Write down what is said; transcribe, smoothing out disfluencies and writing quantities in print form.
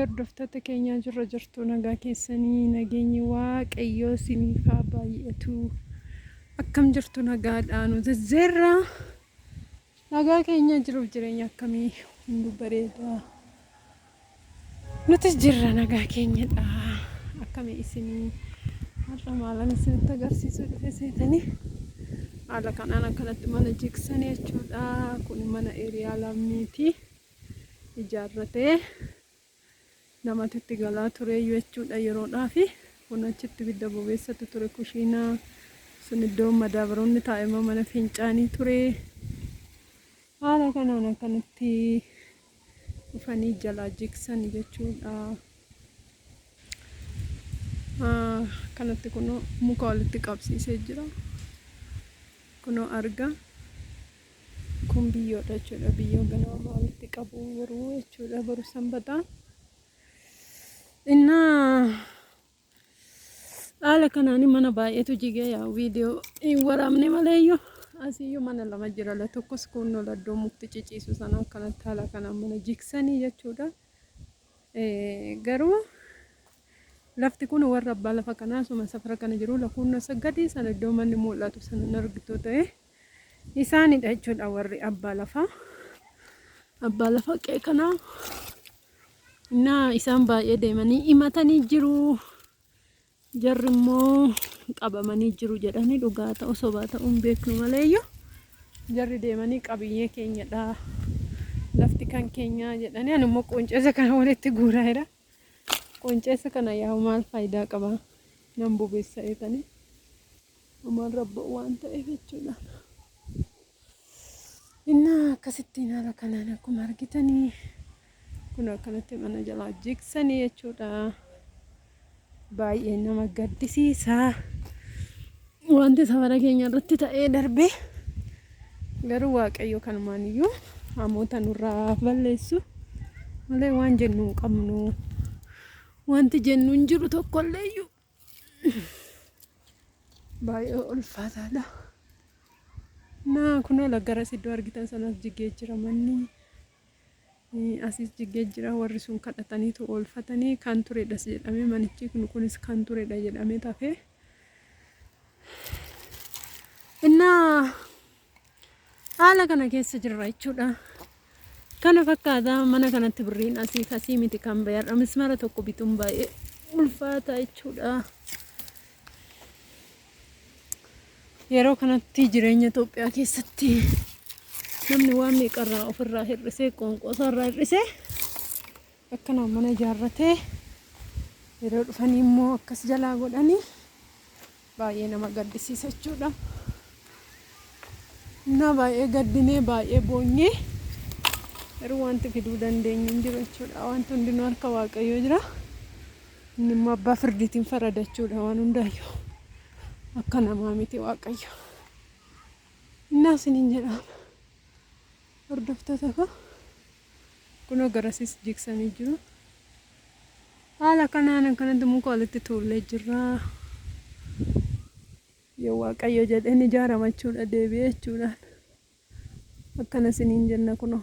Hordoftoota keenyaa jirra jirtu nagaa keessanii nageenyi waaqayyoo isiniif haa baay'atu. Akkam jirtu nagaadhaa nu zezzeerra. Nagaa keenya jiruuf jireenya akkamii hunduu bareeda. Nutis jirra nagaa keenyadha. Akkami isinii har'a maalan isinitti agarsiisuu dhufe seetanii? Haala kanaan akkanatti mana jigsanii jechuudha. Kun mana eeriyaa lammiiti. Ijaarratee namatu itti galaa tureeyyu jechuudha yeroodhaafi. Kun achitti ibidda bobeessatu ture kushiinaa. Sun iddoo madaabaroonni taa'e immoo mana fincaanii ture. Haala kanaan akkanatti dhufanii jalaa jigsan jechuudha. Kanatti kunoo muka walitti qabsiisee jira. Kunoo arga. Kun biyyoodha jechuudha. Biyyoo ganama walitti qabu boruu jechuudha. Boru sanbataa. Innaa haala kanaan mana baay'eetu jigee yaa viidiyoo hin waraabne maleeyyuu asiyyuu mana lama jira la tokkos kunnoo laddoo mukti ciciisu sana akkanatti haala kanaan mana jigsanii jechuudha. Garuu lafti kun warra abbaa lafa kanaa suma safara kana jiru lakunnoo isa gadii sana iddoo manni mul'atu sana hin argitu ta'e isaanidha jechuudha warri abbaa lafaa. Abbaa lafa qe'ee kanaa Innaa isaan baay'ee deemanii himatanii jiru. Jarri immoo qabamanii jiru jedhanii dhugaa ta'u sobaa ta'uu hin beeknu maleeyyu. Jarri deemanii qabiyyee keenyadha. Lafti kan keenyaa jedhanii ani immoo qonceessa kana walitti guuraa jira. Qonceessa kana yaa maal faayidaa qaba? Nan bobeessa eetanii. Homaan rabba'u waan ta'eef jechuudha. Innaa akkasittiin haala kanaan akkuma argitanii kun akkanatti mana jalaa jigsanii jechuudha. Baay'ee nama gaddisiisa. Wanti safara keenya irratti ta'ee darbe garuu Waaqayyo kanumaan iyyuu hamoota nurraa balleessu malee waan jennu hin qabnu. Wanti jennu hin jiru tokkollee iyyuu. Baay'ee ulfaataadha. Naa kunoo laggaras iddoo argitan sanas jigee jira manni. Asis jigee jira warri sun kadhataniitu oolfatanii kan turedhas jedhamee manichi kun kunis kan turedha jedhamee tafee. Innaa haala kana keessa jirra jechuudha. Kana fakkaata mana kanatti birriin asii kasii miti kan bahe har'a mismara tokko bituun baay'ee ulfaata jechuudha. Yeroo kanatti jireenya Itoophiyaa keessatti namni waan meeqarraa ofirraa hir'isee qoonqoosaarraa hir'isee akkanaan mana ijaarratee yeroo dhufanii immoo akkas jalaa godhanii Baay'ee nama gaddisiisa jechuudha. Innaa baay'ee gaddinee baay'ee boonyee garuu wanti fiduu dandeenyu hin jiru jechuudha. Wanti hundinuu harka Waaqayyoo jira. Inni immoo abbaa firdiitiin farada jechuudha waan hundaayyuu. Akka namaa miti Waaqayyo. Innaa isiniin jedha hordoftoota koo kunoo garasis jigsanii jiru. Haala kanaan akkanatti muka walitti tuullee jirra. Yoo Waaqayyo jedhee ni ijaarama jechuudha deebi'ee jechuudhaan. Akkana isiniin jenna kunoo.